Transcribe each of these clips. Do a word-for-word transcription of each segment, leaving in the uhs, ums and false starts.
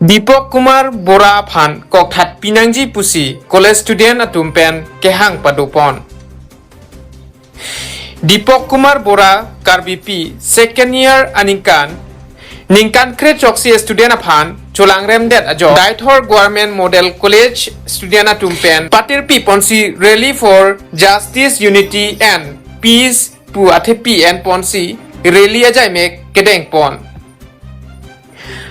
Deepak Kumar Bora aphan kokthat pinangji pusi college student atum pen kehang padopon. Deepak Kumar Bora Karbipi second year aningkan, ningkan kre choksi student aphan cholangremdet ajok Deithor Government Model College student atum pen patirpi ponsi Rally for Justice, Unity and Peace pu athepi en ponsi rally ajaimek kedengpon.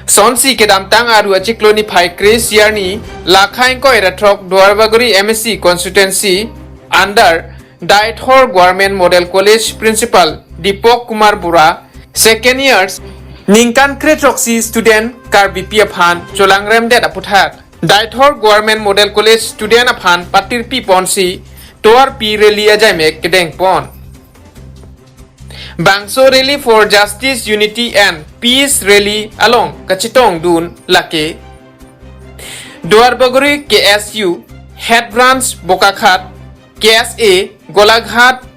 Sonsi kedamtang aru achiklo niphai kre-isi arni, lakhai ingkoi ra throk Duarbagori M A C constituency under Deithor Government Model College Principal Deepak Kumar Bora, second years, ningkan kre choksi student Karbipi aphan cholangremdet aputhak Deithor Government Model College student aphan patirpi ponsi tovarpi rally ajaimek kedengpon. Bangso Rally for Justice, Unity and Peace rally along kachetongdun lake Duarbagori K S U, Head Branch Bokakhat, K S A Golaghat,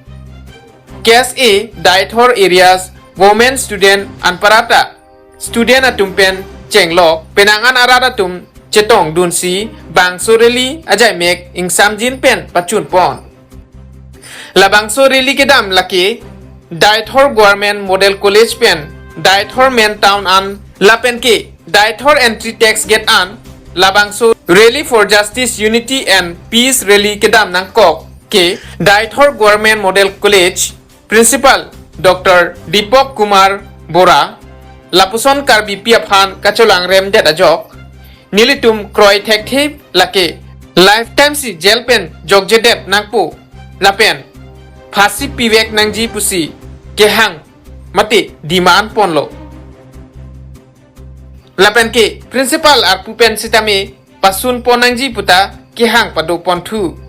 K S A Deithor areas, women student anparta student atum pen chenglok penang an arat atum chetongdunsi bangso rally ajaimek ingsamjin pen pachunpon. Labangso rally kedam lake Deithor Government Model College pen Deithor Main Town an lapen ke Deithor Entry Tax Gate an. Labangso Rally for Justice, Unity and Peace rally kedam nangkok ke Deithor Government Model College Principal Doctor Deepak Kumar Bora lapuson Karbipi aphan kacholangremdet ajok nelitum kroi thekthe lake lifetime si jail pen jokjedet nangpo lapen phasi pivek nangji pusi kehang mate demand ponlo. Lapen ke principal arpu pen sitame pasunpon nangji puta kehang padoponthu.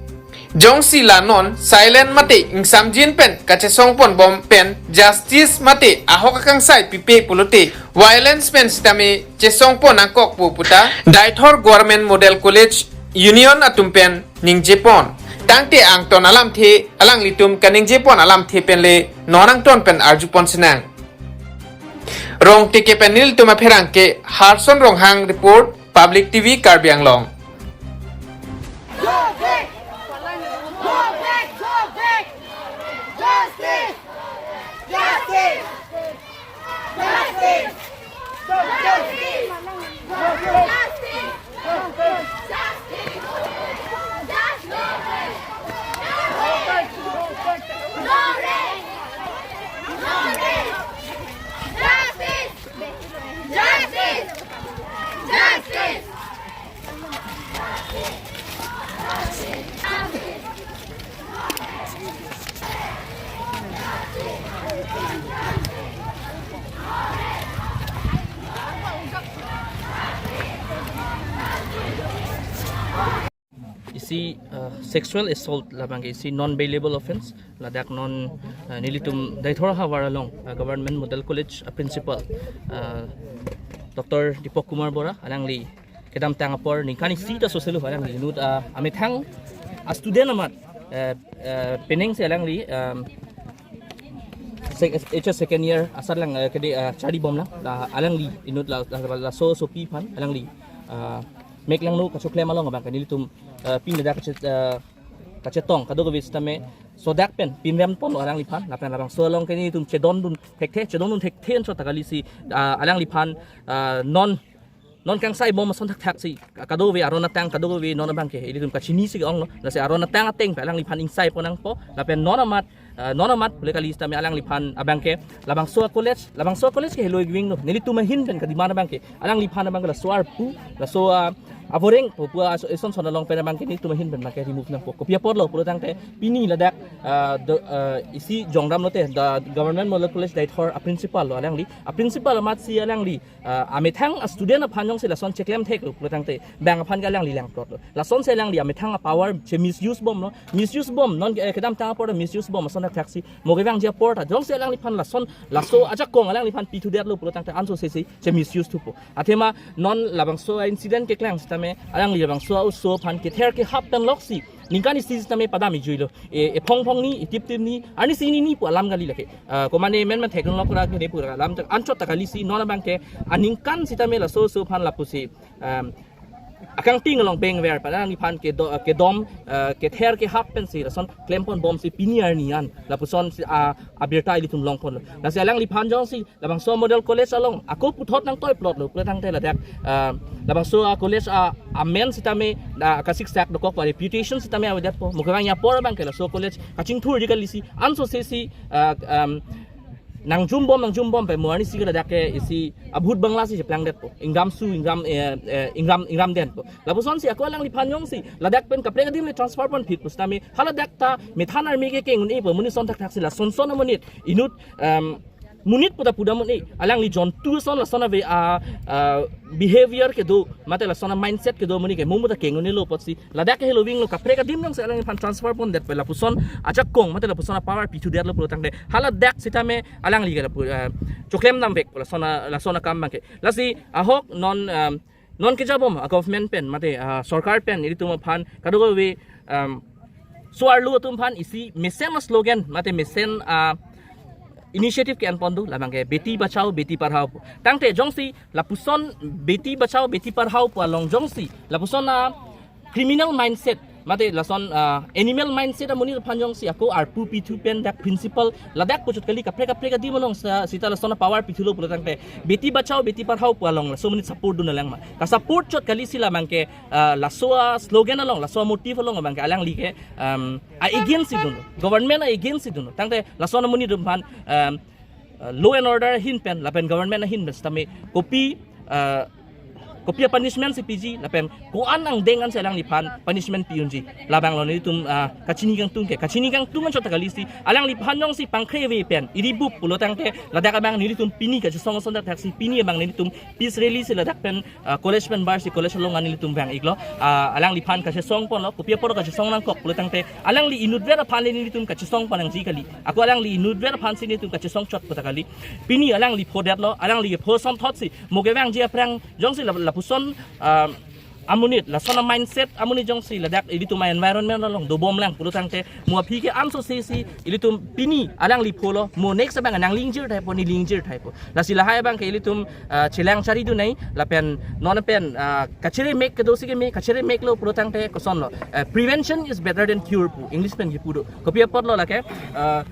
Jongsi la non silent mate ingsamjin pen kachesongponbom pen justice mate ahok akangsai pipe pulote violence pen sitame chesongpon nangkokpo puta Deithor Government Model College Union atum pen ningjepon. Tangte angton alamthe alanglitum kaningjepon alamthe penle non angton pen arjupon sinang. Rongteke pen nelitum apherangke Harson Ronghang report, Public T V Karbi Anglong. Isi uh, sexual assault labang ke isi non bailable offence, ladak non uh, nelitum Deithor havar along uh, Government Model College uh, principal uh, Doctor Deepak Kumar Bora alangli kedamtang apor ningkan isi ta soselu alangli inut uh, amethang a student amat uh, uh, penang si alangli um, sec- H S second year asar lang uh, kede uh, chari bom lang la alangli inut la, la, la so sopi aphan alangli uh, mek langno kachoklem along abang ke nelitum uh, pin ladak kache- uh, kachetong kadokave sitame sodak pen pinrem pon alangliphan lapen labangso along ke nelitum chedondun thekthe chedondun thekthe anchot ta kali si uh, alangliphan uh, non non kangsai bom ason thakthak si kadokave aron atang kadokave non abang ke ilitum kachini si onglo lasi aron atang ateng pen alangliphan ingsaipon nangpo lapen non amat uh, non amat pule kali sitame alangliphan abang ke labangso college labangso college ke heloi gwing lo nelitum ahin pen kademand abang ke alangliphan abang ke laso arpu laso uh, avoreng pu pu aso eson son along pen abang ke nelitum ahin pen abang ke remove nangpo kopi apor lo pulo tangte pini ladak uh, the, uh, isi jongram lote the Government Model College Deithor a principal lo alangli a principal amat si alangli uh, amethang a student aphan jongsi lason cheklem thek lo pulo tangte bang aphan ke alangli langplot lo lason si alangli amethang a power che misuse bom lo misuse bom non eh, kedamtang apor misuse bom ason Thaksi mo kevangji apor ta jongsi alangliphan lason laso ajakong alangliphan pithu detlo pulo tangte anso sesi che misuse thupo. Athema non labangso incident keklang sitame alangli labangso oso aphan kether kehap pen loksi ningkan isi sitame padam ijuilo. E, ephong phongni, etip tipni, arnisi nini pu alam kali lake. Ah, komane men men theklong lok ra kene pura alam anchot ta kalisi non abangke aningkan sitame laso oso aphan lapusi, um, akangting along bengver pen alangliphan kedo-, kedom, eh, kether kehap pensi lason klempon bomsi pini arni an lapuson si, ah, abirta ilitum longponlo. Lasi alangliphan jongsi labangso model college along ako puthot nangtoi plotlo pulo tangte ladak, ah, labangso a college a amen sitame na kasiksak dokok pa reputation sitame avedetpo. Mo kevangji apor abangke laso college kachingthurji kalisi anso sesi, ah, um, nangjumbom nangjumbom pen mo arnisi ke ladak ke isi abhut bangla si cheplangdetpo. Ingram su, ingram, eh, eh, ingram, ingram denpo. Lapusonsi ako alangliphan jongsi ladak pen kaprek adim le transfer ponphit pusitame haladak ta methan army ke keng un-epo, monit ason thakthaksi lasonson amonit inut, em, monit puta pudam un-e, alangli jontu ason lason ave a, a behavior kedo mate lason amindset kedo amonit ke mo puta keng un-elo apotsi ladak ke heloving lo kaprek adim jongsi alangliphan transfer pondetpo lapuson ajakong mate lapuson apower pithu detlo pulo tangte haladak sitame alangli ke lapu, eh, choklem damvekpo lason a, lason akam abangke. Lasi ahok non, em, non kejabom a government pen mate, ah, sorkar pen ilitum aphan kadokave, em, so-arlo atum aphan isi mesen aslogan mate mesen, ah, initiative ke-enpon do labangke Beti Bachao Beti Padhao pu. Tangte jongsi lapuson Beti Bachao Beti Padhao pu along jongsi lapuson a criminal mindset mate lason, ah, animal mindset amonit aphan jongsi ako arpu pithu pen dak principal ladak puchot kali kaprek kaprek adim along sa sita lason apower pithulo pulo tangte Beti Bachao Beti Padhao pu along laso amonit support dun alang ma. Kasupport chot kalisi labangke, ah, laso aslogan along laso amotive along abangke alangli ke, um, a against si dun. Government a against si dun. Tangte lason amonit atum aphan, um, uh, law and order ahin pen lapen government ahin pen sitame kopi, uh, kopi apunishment si piji lapen ko-an angdeng ansi alangliphan punishment pi-unji labang lo nelitum, uh, kachini kangtung ke. Kachini kangtung anchot ta kalisi alangliphan jongsi pangkre ave pen iribup pulo tangte ladak abang nelitum pini kachesong ason thakthaksi pini abang nelitum peace rally si ladak pen, uh, college pen bar si college along an nelitum vang-iklo. Uh, alangliphan kachesong ponlo, kopi apor kachesong nangkok pulo tangte alangli inutvet aphan le nelitum kachesong pon nangji kali. Ako alangli inutvet aphansi nelitum kachesong chot puta kali. Pini alangli phodetlo, alangli pho somthotsi mo kevangji aphrang jongsi lap-, lapuson, ah, amonit lason amindset amonit jongsi ladak ilitum a-environment along dobomlang pulo tangte mo aphi ke anso sesi ilitum pini alangli pholo mo next abang nanglingjir thaipo, nelingjir thaipo. Lasi lahai abangke ilitum, ah, chelang chari dun nai lapen non pen, ah, kachere mek kedo si keme, kachere meklo pulo tangte kosonlo. Ah, prevention is better than cure pu English pen kipu do. Kopi apotlo lake, ah,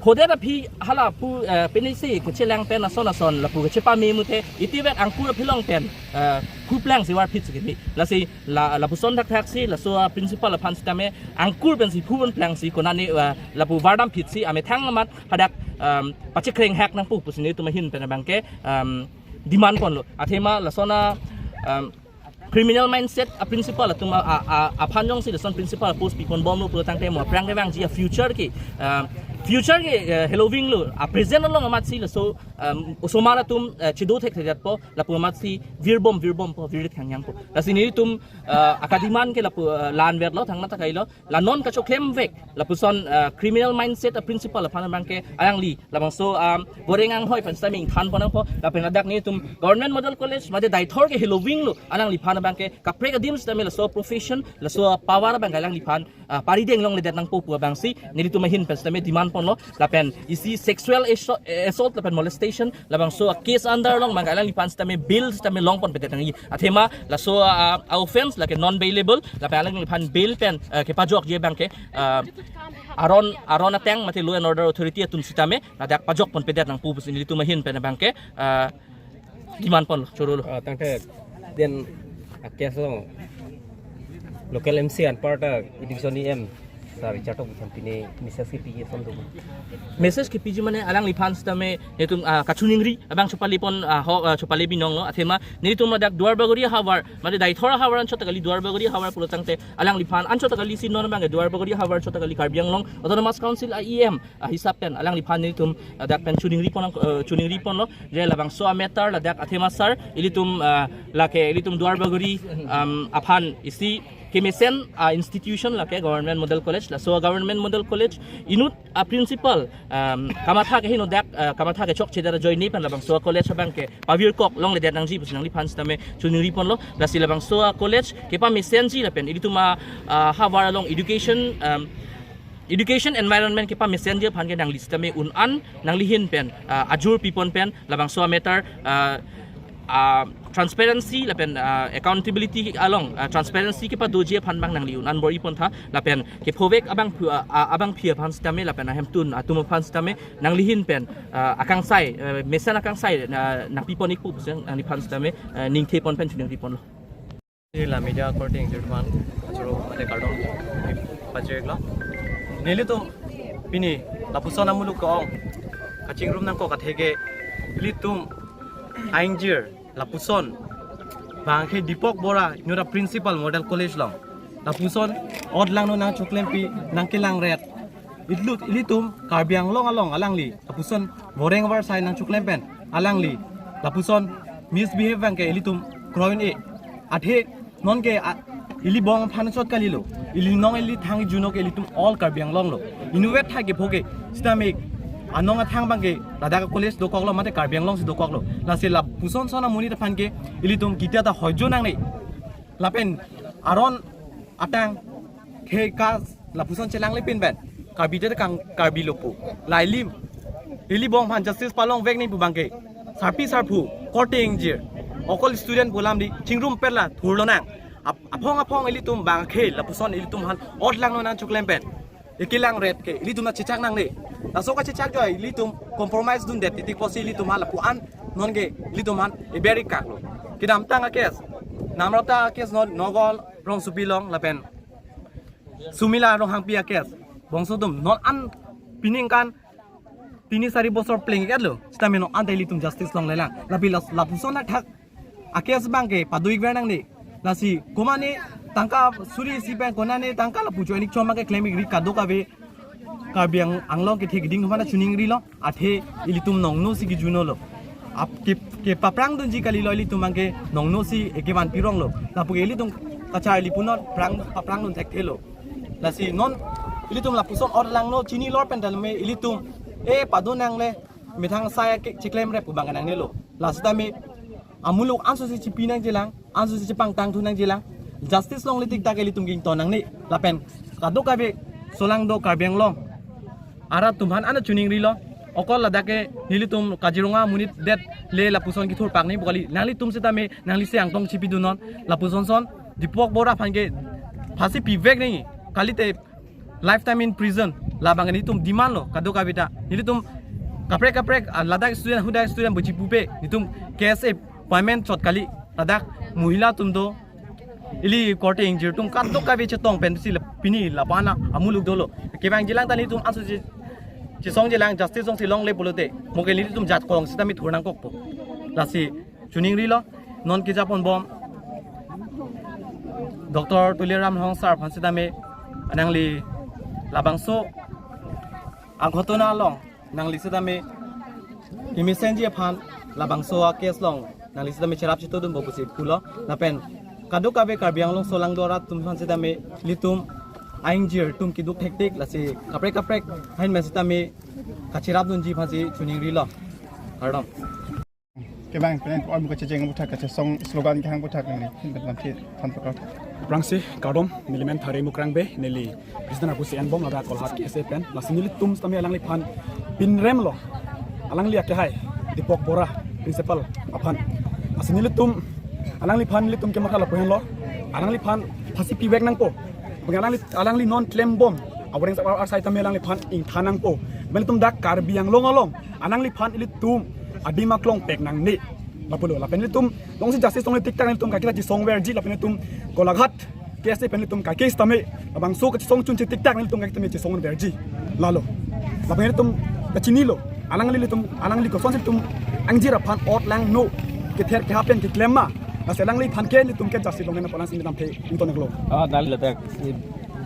phodet aphi hala pu, ah, penisi kachelang pen ason ason lapu kachepame mute itivet angkur aphi along pen, ah, phu plangsi varphit si keme. Lasi la, lapuson thakthaksi laso a-principal aphan sitame angkur pensi phu un plangsi konane, ah, lapu vardamphitsi amethang amat hadak, um, pachekreng hak nangpo pusi nelitum ahin pen abangke, um, demand ponlo. Athema lason a, um, criminal mindset a-principal atum a, a, a, aphan jongsi lason principal post piponbomlo pulo tangte mo aphrang kevangji a-future ke, um, future ke, uh, heloving lo, a-present along amatsi laso, um, osomar atum, uh, chedo thekthedetpo, lapu amatsi virbom virbompo, virdet khangyangpo. Lasi nelitum, uh, akademand ke lapu, uh, la-anvetlo, thangnat ta kailo. La non kachoklemvek lapuson, ah, criminal mindset a-principal aphan abangke alangli labangso, ah, goreng anghoi pen sitame ingthan pon nangpo lapen ladak nelitum Government Model College mate Deithor ke heloving lo alangliphan abangke kaprek adim sitame laso profession laso power abangke alangliphan, ah, parideng longledet nangpo pu abangsi nelitum ahin pen sitame demand ponlo lapen isi sexual assault, assault lapen molestation labangso a-case under along abangke alangliphan sitame bail sitame longponpedet nangji. Athema laso a, a-offence lake non bailable lapen alangliphan bail pen, eh, kepajokji abangke, eh, aron, aron ateng mate law and order authority atum sitame ladak pajokponpedet nangpo pusi nelitum ahin pen abangke, eh, demand ponlo, chorolo. Ah, tangte den a-case along local M C anparta division E M sir Richard Tokbi aphan pine message kepiji ason do. Message kepiji mane alangliphan sitame nelitum, ah, kachiningri abang chopale pon, ah, ho, ah, chopale binonglo athema nelitum ladak Duarbagori ahavar mate Deithor ahavar anchot ta kali Duarbagori ahavar pulo tangte alangliphan anchot ta kalisi non abangke Duarbagori ahavar anchot ta kali Karbi Anglong Autonomous Council a-E M ahisap pen alangliphan nelitum ladak pen chiningri pon, eh, chiningri ponlo je labangso a-matter ladak athema sir ilitum, ah, lake ilitum Duarbagori, um, aphan isi Kemesen a institution lake Government Model College, laso Government Model College inut a principal, um, kamatha ke henodak, uh, kamatha ke chokche dara joine pen labangso college abang ke pavirkok longledet nangji pusi nangliphan sitame choningri ponlo. Lasi labangso college kepamesenji lapen ilitum a, uh, havar along education, um, education environment kepamesenji aphan ke nangli sitame un-an nangli ahin pen, uh, ajur pipon pen labangso matter, uh, uh, transparency lapen, uh, accountability along, uh, transparency kepadoji aphan abang nangli un-an bor-i pontha lapen kephovek abang phu-, uh, uh, abangpi aphan sitame lapen ahemtun atum aphan sitame nangli ahin pen, uh, akangsai, uh, mesen akangsai, uh, nangpipon-ikpo pusi nangliphan sitame, uh, ningthe pon pen choningri ponlo. Ila media korte ingjir aphan, achoro mate kardom pajirlo. Nelitum pini lapuson amuluk ke-ong kachingrum nangkok atheke ilitum aingjir lapuson abang ke Dipak Bora inut a principal Model College along lapuson ot langno nangchoklempi nangkelangret. Itlut ilitum Karbi Anglong along alangli lapuson voreng varsai nangchoklem pen alangli lapuson misbehave abang ke ilitum kroi un-e. Athe non ke a, ili bong aphan chot kalilo. Ili nong ili thang juno ke ilitum all Karbi Anglong lo. Inutvet thai kepho ke sitame anong athang abang ke ladak college dokoklo mate Karbi Anglong si dokoklo. Lasi lapuson son amonit aphan ke ilitum kitia ta hoijo nangne. Lapen aron atang ke ka lapuson chelanglepin pen Karbi te kang Karbi lo pu. La ili, ili bong aphan justice palongvek nangji pu abang ke sarpi sarpo korte ingjir okol student pu alam di chingrum perla thurlonang. Ap-, aphong aphong ilitum abang ke lapuson ilitum aphan ot langno nangchoklem pen ekelangret ke ilitum nangchechak nangne. Laso kachechak joi ilitum compromise dundet titik pusi ilitum aphan lapu-an non ke ilitum aphan eber-ik kaklo. Kedamtang a case, Namrata case non Nogol Rongsopi along lapen Sumila Ronghangpi a case, bangso atum non an piningkan tini sari bosor pleng-iklo. Sitame non an ta ilitum justice longlelang. Lapi las-, lapuson athak a case abang ke pado-ikver nangne. Lasi komane tangka suri isi abang konane tangka lapu cho-en-ik chom abang ke klem-ikri kadokave Karbi Ang-, Anglong kethe keding atum aphan choningrilo. Athe ilitum nongno si kejunolo. Ap-, ke, kepaprang dunji kalilo ilitum abang ke nongno si ekevan pironglo. Lapu ke ilitum kacharli punon prang, paprang dun thekthelo. Lasi non ilitum lapuson ot langno chinilor pen tame ilitum e pado nangle methang sai ke chiklemrep pu abang ke nangnelo. Lasi tame amuluk anso si chipi nangjilang, anso si chepangtangthu nangjilang. Justice longle tik tak ilitum ington nangne. Lapen kadokave solangdo Karbi Anglong arat atum aphan an choningrilo. Okol ladak ke nelitum Kaziranga amonit det le lapuson kethur pak nangji pu kali. Nanglitum sitame nangli si angtong chipi dunnon. Lapuson son Dipak Bora aphan ke phasi pivek nangji. Kalite lifetime in prison. Labang nelitum demand lo kadokave ta. Nelitum kaprek kaprek, ah, ladak student, hudak student buji pupe. Nelitum K S A appointment chot kali. Ladak mohila atum do. Ili korte ingjir atum kadokave chetong pensi la pini lapu-an amuluk dolo. Kevangjilang ta nelitum anso che-, chesongjilang justice jongsi longle pulote. Mo ke nelitum jat kolong sitame thur nangkokpo. Lasi choningrilo, non kejaponbom Doctor Tuliram Ronghang sir aphan sitame nangli labangso aghotona along nangli sitame kemesenji aphan labangso a case along nangli sitame cherap chitodunpo pusi pulo. Lapen kadokave Karbi Anglong solangdo arat atum aphan sitame ilitum aingjir atum keduk thektik lasi kaprek kaprek ahin pen sitame kacherap dunji aphansi choningrilo. Kardom. Kevang pen oi mo kachecheng aputhak kachesong slogan kehang aputhak nangli hin pen lamthe than pakar. Aphrangsi kardom, neli men Thare Mukrang Bey, neli president apusi enbom ladak Kolhat K S A pen. Lasi nelitum sitame alangliphan pinremlo. Alangli akehai Dipak Bora principal aphan. Lasi nelitum alangliphan nelitum kematha lapu henlo. Alangliphan phasi pivek nangpo. Bang alangli, alangli non klembom. Aboreng sa ar sai tame alangliphan ingthan nangpo. Nelitum dak Karbi Anglong along alangliphan ilitum adim aklong pek nangne. Lapulo, lapen ilitum jongsi justice longle tik tak nelitum kaiketa chesongverji, lapen ilitum Golaghat K S A pen ilitum kaike sitame labangso kachesong chunche tik tak nelitum kaiketa me chesongverji. Lalo. Lapen ilitum kachinilo. Alangli ilitum, alangli kosonsi ilitum aingjir aphan ot langno kether keha pen keklem ma. Lasi alangliphan ke ilitum ke justice longle nangpo pusi ilitum lamthe ington-iklo. Oh, dal ladak, eh,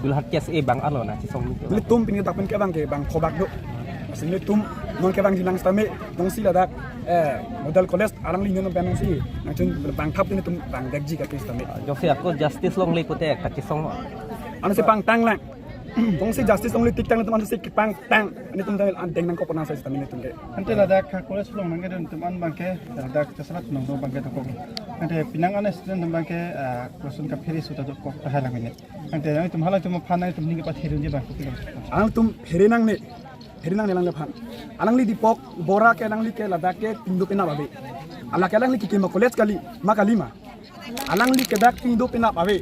Golaghat K S A abang arlo nangchesong nangji. Ilitum pini dak pen ke abang ke bang thobak do. Sini tum non kevangji lang sitame, jongsi ladak, eh, model college alangli non pen jongsi nangchun bang thap tene tum bang dekji kati sitame. Jongsi ako justice longle pute kachesong. Ansi pangtang lang. Jongsi justice longle tik tang tum ansi kepangtang. Netum tang an deng nangkok pona sa sitame netum ke. Ante ladak ka college along nangkedun tum an abangke ladak chesalat nong do abangke dokok. Ante penang an student tum abangke, ah, question kaphere suta dokok tahai lang minute. Ante nangtum hala tum aphan nangtum ning kepathirunji abang kopilo? Alangtum phere nangne, phere nangne alangliphan. Alangli Deepak Bora ke alangli ke ladak ke pingdo penap ave. Hala ke alangli kekim a-college kali, ma kali ma. Alangli ke dak pingdo penap ave.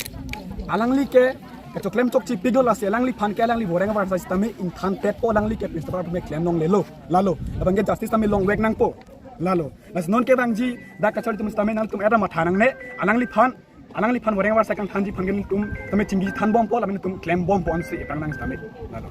Alangli ke kechoklem chokche pik do, lasi alangliphan ke alangli voreng avarsai sitame ingthan tet po, alangli ke principal pume klem longlelo. Lalo, labang ke justice tame longvek nangpo. Lalo. Lasi non kevangji dak kachari tum sitame nangtum eta matha nangne, alangliphan, alangliphan voreng avarsai kangthanji aphan ke netum tame chingki thanbompo, lapen netum klembompo ansi epang nang sitame. Lalo.